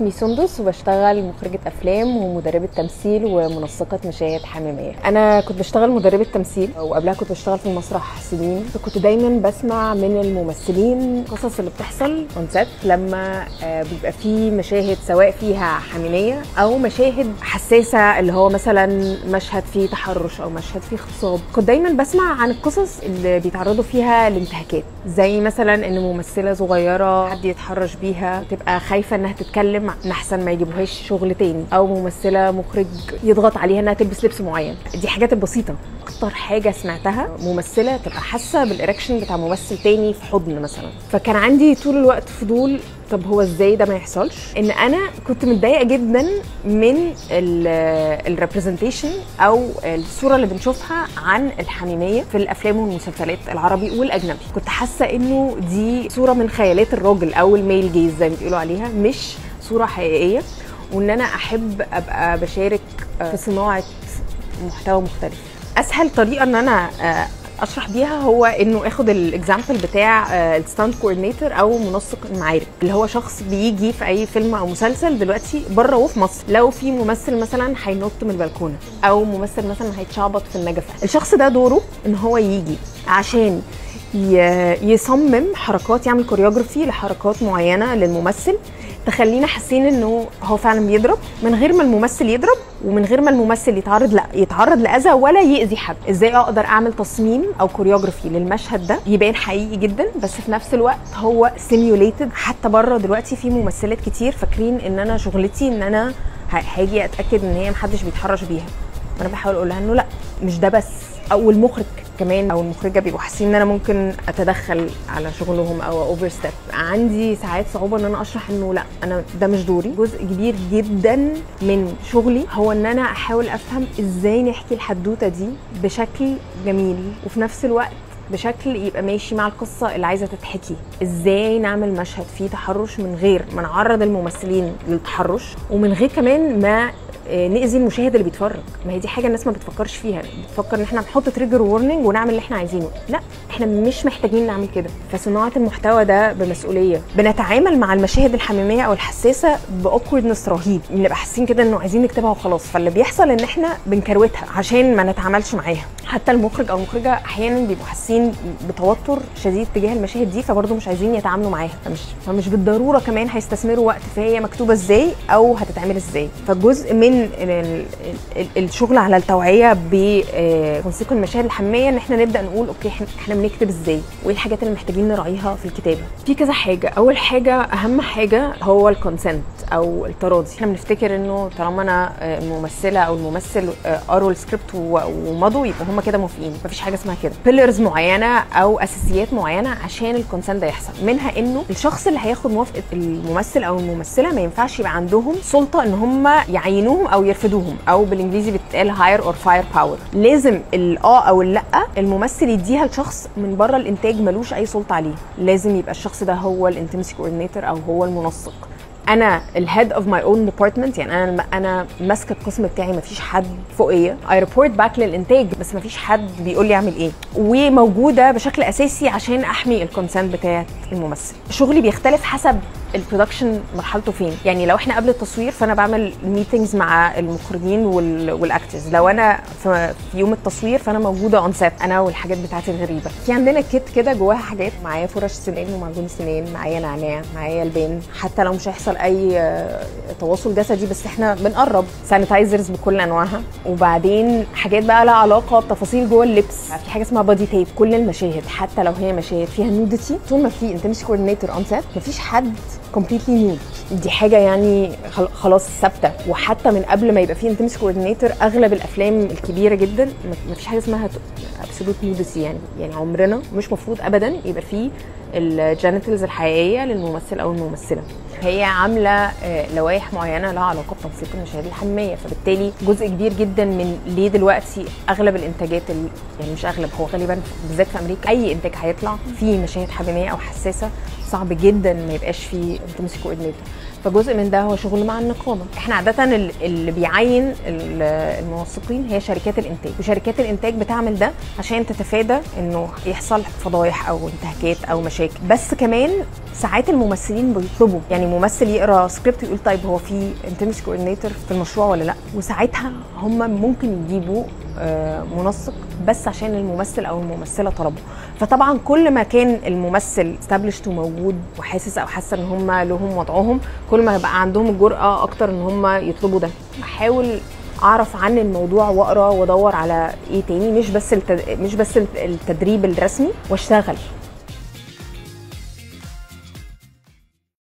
اسمي سندس وبشتغل مخرجة أفلام ومدربة تمثيل ومنسقة مشاهد حميمية. أنا كنت بشتغل مدربة تمثيل وقبلها كنت بشتغل في المسرح سنين، فكنت دايما بسمع من الممثلين القصص اللي بتحصل on set لما بيبقى في مشاهد سواء فيها حميمية أو مشاهد حساسة، اللي هو مثلا مشهد فيه تحرش أو مشهد فيه اغتصاب. كنت دايما بسمع عن القصص اللي بيتعرضوا فيها لانتهاكات، زي مثلا إن ممثلة صغيرة حد يتحرش بيها تبقى خايفة إنها تتكلم احسن ما يجيبوهاش شغل تاني، او ممثلة مخرج يضغط عليها انها تلبس لبس معين. دي حاجات البسيطة. اكتر حاجة سمعتها ممثلة تبقى حاسه بال erection بتاع ممثل تاني في حضن مثلا. فكان عندي طول الوقت فضول، طب هو ازاي ده ما يحصلش؟ ان انا كنت متضايقة جدا من ال representation او الصورة اللي بنشوفها عن الحميمية في الافلام والمسلسلات العربي والاجنبي. كنت حاسه انه دي صوره من خيالات الراجل او ال male gaze زي ما بيقولوا عليها، مش صورة حقيقية، وان انا احب ابقى بشارك في صناعة محتوى مختلف. اسهل طريقة ان انا اشرح بيها هو انه اخد ال example بتاع ال stunt coordinator او منسق المعارك، اللي هو شخص بيجي في اي فيلم او مسلسل دلوقتي بره وفي مصر. لو في ممثل مثلا هينط من البلكونه او ممثل مثلا هيتشعبط في النجفه، الشخص ده دوره ان هو يجي عشان يصمم حركات، يعمل choreography لحركات معينة للممثل تخلينا حاسين انه هو فعلا بيضرب من غير ما الممثل يضرب ومن غير ما الممثل يتعرض لا يتعرض لاذى ولا يأذي حد. ازاي اقدر اعمل تصميم او choreography للمشهد ده يبان حقيقي جدا بس في نفس الوقت هو simulated؟ حتى بره دلوقتي في ممثلات كتير فاكرين ان انا شغلتي ان انا هاجي اتاكد ان هي محدش بيتحرش بيها، وانا بحاول اقول لها انه لا، مش ده بس. او المخرج كمان او المخرجة بيبقوا حاسين ان انا ممكن اتدخل على شغلهم او overstep. عندي ساعات صعوبة ان انا اشرح انه لا، انا ده مش دوري. جزء كبير جدا من شغلي هو ان انا احاول افهم ازاي نحكي الحدوتة دي بشكل جميل وفي نفس الوقت بشكل يبقى ماشي مع القصة اللي عايزه تتحكي. ازاي نعمل مشهد فيه تحرش من غير ما نعرض الممثلين للتحرش ومن غير كمان ما نأذي المشاهد اللي بيتفرج. ما هي دي حاجة الناس ما بتفكرش فيها، بتفكر ان احنا نحط trigger warning ونعمل اللي احنا عايزينه. لا، احنا مش محتاجين نعمل كده. فصناعه المحتوى ده بمسؤولية. بنتعامل مع المشاهد الحميمية او الحساسة ب awkwardness رهيب، بنبقى حاسين كده انه عايزين نكتبها وخلاص. فاللي بيحصل ان احنا بنكروتها عشان ما نتعاملش معاها. حتى المخرج او المخرجة احيانا بيبقوا حاسين بتوتر شديد تجاه المشاهد دي، فبرضه مش عايزين يتعاملوا معاها. فمش بالضرورة كمان هيستثمروا وقت فهي مكتوبة ازاي او هتتعمل ازاي. فجزء من الشغل على التوعية بتنسيق المشاهد الحميمية ان احنا نبدا نقول okay احنا بنكتب ازاي وايه الحاجات اللي محتاجين نراعيها في الكتابة. في كذا حاجة. اول حاجة، اهم حاجة، هو ال consent او التراضي. احنا بنفتكر انه طالما انا الممثلة او الممثل قروا السكريبت ومضوا يبقى هم كده موافقين. مفيش حاجة اسمها كده. pillars معينة او اساسيات معينة عشان ال consent ده يحصل، منها انه الشخص اللي هياخد موافقة الممثل او الممثلة ما ينفعش يبقى عندهم سلطة ان هم يعينوهم او يرفدوهم، او بالانجليزي بتتقال hire or fire power. لازم الاه او اللا الممثل يديها لشخص من بره الانتاج ملوش اي سلطة عليه. لازم يبقى الشخص ده هو ال intimacy coordinator او هو المنسق. انا ال head of my own department، يعني انا ماسكه القسم بتاعي، مفيش حد فوقيه. I report back للانتاج بس مفيش حد بيقول لي اعمل ايه، وموجودة بشكل اساسي عشان احمي ال consent بتاعه الممثل. شغلي بيختلف حسب ال production مرحلته فين. يعني لو احنا قبل التصوير فانا بعمل meetings مع المخرجين وال actors. لو انا في يوم التصوير فانا موجودة on set انا والحاجات بتاعتي الغريبة. في عندنا kit كده جواها حاجات، معايا فرش سنان ومعجون سنان، معايا نعناع، معايا لبان، حتى لو مش هيحصل اي تواصل جسدي بس احنا بنقرب، sanitizers بكل انواعها، وبعدين حاجات بقى لها علاقة بتفاصيل جوه اللبس. في حاجة اسمها body tape. كل المشاهد حتى لو هي مشاهد فيها nudity، طول ما في intimacy coordinator on set مفيش حد completely nude. دي حاجة يعني خلاص ثابتة. وحتى من قبل ما يبقى في intimacy coordinator اغلب الافلام الكبيرة جدا مفيش حاجة اسمها absolute nudity. يعني عمرنا مش مفروض ابدا يبقى في ال genitals الحقيقية للممثل او الممثلة. هي عامله لوائح معينة لها علاقة بتنسيق المشاهد الحميمية، فبالتالي جزء كبير جدا من ليه دلوقتي اغلب الانتاجات يعني مش اغلب، هو غالبا بالذات في امريكا اي انتاج هيطلع فيه مشاهد حميمية او حساسة صعب جدا ما يبقاش فيه intimacy coordinator. فجزء من ده هو شغل مع النقابة. احنا عادة اللي بيعين المنسقين هي شركات الانتاج، وشركات الانتاج بتعمل ده عشان تتفادى انه يحصل فضايح او انتهاكات او مشاكل. بس كمان ساعات الممثلين بيطلبوا، يعني ممثل يقرا سكريبت يقول طيب هو في intimacy coordinator في المشروع ولا لا، وساعتها هم ممكن يجيبوا منسق بس عشان الممثل او الممثلة طلبوا. فطبعا كل ما كان الممثل established وموجود وحاسس او حاسه ان هم لهم وضعهم، كل ما بقى عندهم الجرأة اكتر ان هم يطلبوا ده. احاول اعرف عن الموضوع واقرا وادور على ايه تاني، مش بس التدريب الرسمي، واشتغل.